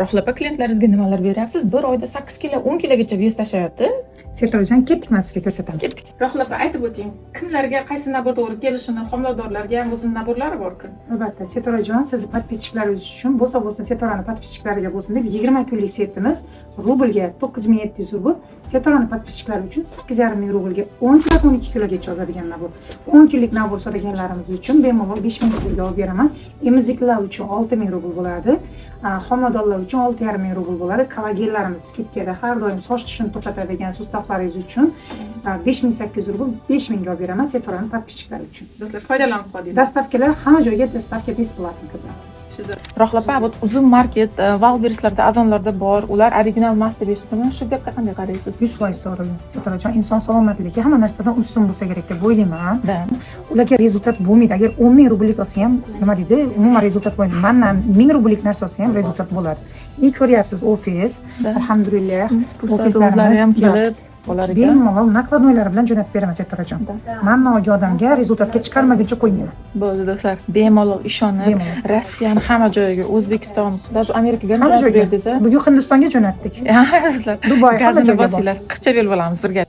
Rohila opa, klientlaringizga nimalar beryapsiz? Bir oyda 8 kilo, 10 kilogacha вес tashlayapti. Setorajon, ketdik, man sizga ko'rsataman. Ketdik. Rohila opa, aytib o'ting, kimlarga qaysi набор to'g'ri kelishini, homiladorlarga ham o'zini набор lari bor-ku. Albatta, Setorajon, sizni подписчик laringiz uchun bo'lsa bo'lsin, Setorani подписчик lariga bo'lsin deb 20 kunlik setimiz rublga 9700 rubl, Setorani подписчик lari uchun 8500 rublga 10 kilo, 12 kilogacha ozadigan набор. 10 kunlik набор so'raganlarimiz uchun bemalol 5000 rublga olib beraman. Emiziklar uchun 6000 rubl bo'ladi. Homiladorlar uchun 6500 rubl bo'ladi. Kollagenlarimiz скидка da, har doim soch tushishini to'xtatadigan сустав laringiz uchun 5800 rubl, 5000 ga olib beraman Setorani подписчик lari uchun. Do'stlar, foydalanib qoling. Доставка lar, hamma joyga доставка бесплатно, qizlar. Rohila opa, вот Uzum Market, Wildberrieslarda, Ozonlarda bor. Ular original emas deb eshitaman. Shu gapga qanday qaraysiz? 100% to'g'ri, Setorajon. Inson salomatligi hamma narsadan ustun bo'lsa kerak deb o'ylayman. Ularga результат bo'lmaydi. Agar 10 000 rubllik olsa ham, nima deydi, umuman результат bo'lmaydi. Mandan 1000 rubllik narsa olsa ham, результат bo'ladi. И ko'ryapsiz, ofis, alhamdulillah. Ruslar o'zlari ham kelib olar ekan. Bemalol накладной lari bilan jo'natib beraman, Setorajon. Manni olgan odamga результат ga chiqarmaguncha qo'ymayman. Bo'ldi, do'stlar, bemalol ishonib, Bemalol. Rossiyani hamma joyiga, O'zbekiston, даже Amerikaga ham Hamma jo'natib joyga. berdingiz, a? Bugun Hindistonga jo'natdik. Do'stlar, Dubay, hamma gazini joyga bor. bosinglar. Qipcha bel bo'lamiz birga.